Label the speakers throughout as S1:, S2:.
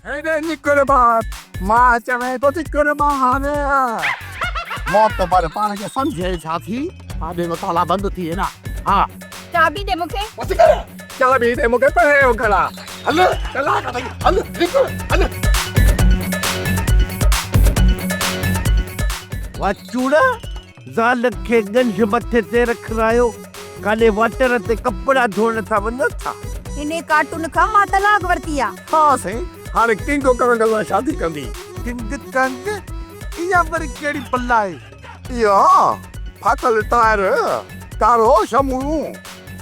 S1: هيڏي نڪر ٻاهر، مان چوين ٿو نڪر ٻاهر. معتبر پاڻ کي سمجهي ڇا ٿي؟ کاڌي جو تالا بند ٿي نه. ها.
S2: چاٻي ڏي مون کي.
S1: بس ڪر. چاٻي ڏي مون کي پهريون گهڙا. هل ڪلاڪ اٿئي هل نڪر هل.
S3: واچوڙا زال کي ڳنڍ مٿي تي رکرايو، ڪاڏي واٽر تي ڪپڙا ڌوئڻ ٿا وڃو ڇا؟
S2: انهي ڪارٽون کان مان طلاق ورتي آ.
S1: ها سائين هاڻي ڪنگ ڪانگ سان شادي ڪندي.
S3: King Kong? اها وري ڪهڙي بلا آهي؟
S1: اها ڦاٽل ٽائر، ڪارو شمون.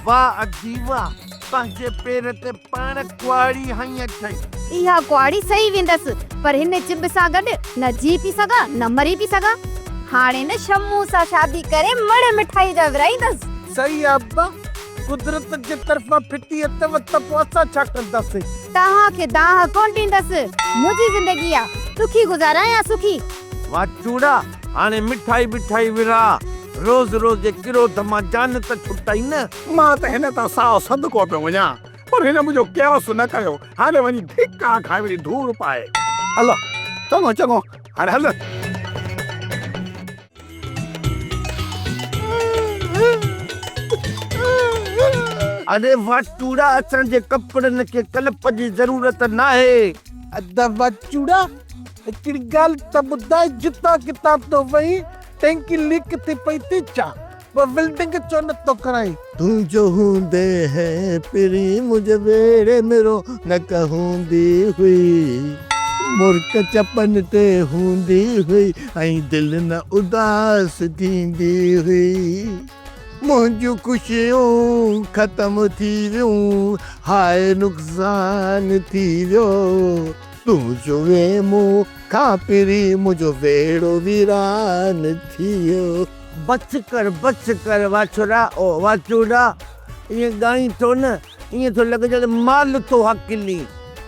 S3: واهه ادي واهه، پنهنجي پير تي پاڻ ڪهاڙي هنئي اٿئي.
S2: اها ڪهاڙي سهي ويندس، پر هن چٻ سان گڏ نه جي پي سگهان نه مري پي سگهان. هاڻي نه شمون سان شادي ڪري مڙ مٺائي جا ورهائيندس.
S3: صحيح آ ابا، قدرت جي طرفان ڦٽي اٿئو ته پوء اسان ڇا ڪنداسين.
S2: توهان کي دانهن ڪونه ڏيندس، منهنجي زندگي آ، سکي گذاريان يا سکي.
S3: واچوڙا، هاڻي مٺائي ٻٺائي ورهاء، روز روز جي ڪروڌ مان جان ته ڇٽائي نه.
S1: مان ته هن تان ساهه صدقو پيو وڃان، پر هن منهنجو قياس نه ڪيو، هاڻي وڃي ڌڪا کائي وڃي ڌوڙ پائي. هل، چڱو چڱو، هاڻي هل.
S3: اڙي واچوڙا، اسان جي ڪپڙن کي ڪلپ جي ضرورت ناهي. ادا واچوڙا، هڪڙي ڳالهه ته ٻڌاء جتان ڪٿان ٿو وئين ٽينڪي ليڪ ٿي پئي ٿي ڇا؟ پوء ويلڊنگ ڇو نه ٿو ڪرائين؟
S4: تون جو هوندي هين پرين منهنجي ويڙهي ۾ رونق هوندي هئي مرڪ چپن تي هوندي هئي ۽ دل نه اداس ٿيندي هئي منهنجون خوشيون ختم ٿي ويون هاء نقصان ٿي ويو. تون جو وئين مون کان پرين منهنجو ويڙهو ويران ٿي ويو.
S3: بس ڪر بس ڪر واڇوڙا او واچوڙا ائين ڳائين ٿو نه ائين ٿو لڳي ڄڻ مال ٿو هڪلين.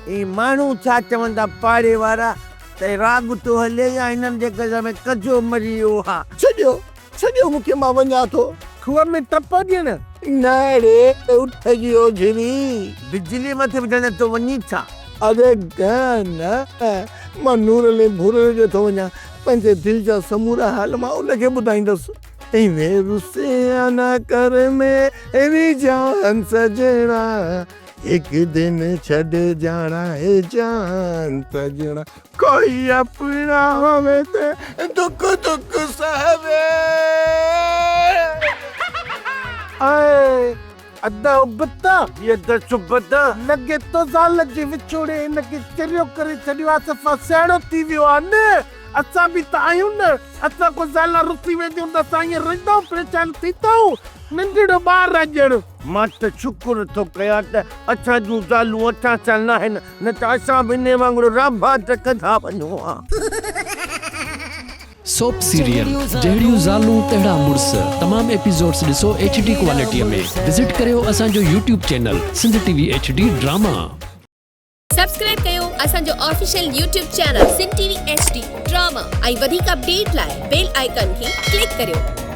S3: اي ماڻهو ڇا چوندا پاڙي وارا ته راڳ ٿو هلي يا هنن جي گهر ۾ ڪجو مري ويو ها.
S4: ڇڏيو ڇڏيو مون کي مان وڃان ٿو.
S3: کوهه ۾ ٽپ ڏيڻ.
S4: نه ڙي اٺ جي اوجهري.
S3: بجلي مٿي وجهڻ ٿو وڃين ڇا؟
S4: اڙي نه نه مان نورل ۽ ڀورل ڏي ٿو وڃان. پنهنجي دل جا سمورا حال مان ان کي ٻڌائيندس. ايوين رسيا نه ڪر ميري جان سجڻا هڪ دن ڇڏ جاڻا اي جان سجڻا. ڪوئي اپنا ہووي ته دک دک سهوي.
S3: اي ادا ابتا. جي ادا سبتا. لڳي ٿو زال جي وڇوڙي هن کي چريو ڪري ڇڏيو آ صفا سياڻو ٿي ويو آ نه اسان به ته آهيون نه اسان کان زالان رسي وينديون ته اسان ائين رهندائون پريشان ٿيندائون ننڍڙو ٻار آ ڄڻ. مان ته شڪر ٿو ڪيان ته اسان جون زالون اسان سان ناهن نه ته اسان به انهي وانگر رانڀاٽ ڪندا وڃون ها.
S5: سوپ سيريل جهڙيون زالون تهڙا مڙس تمام ايپيسوڊس ڏسو ايڇ ڊي ڪوالٽي ۾ وزٽ ڪريو اسان جو YouTube channel Sindh T V H D drama.
S6: Subscribe ڪيو اسان جو official YouTube channel Sindh T V H D drama ۽ وڌيڪ اپڊيٽ لاء بيل آئيڪان کي ڪلڪ ڪريو.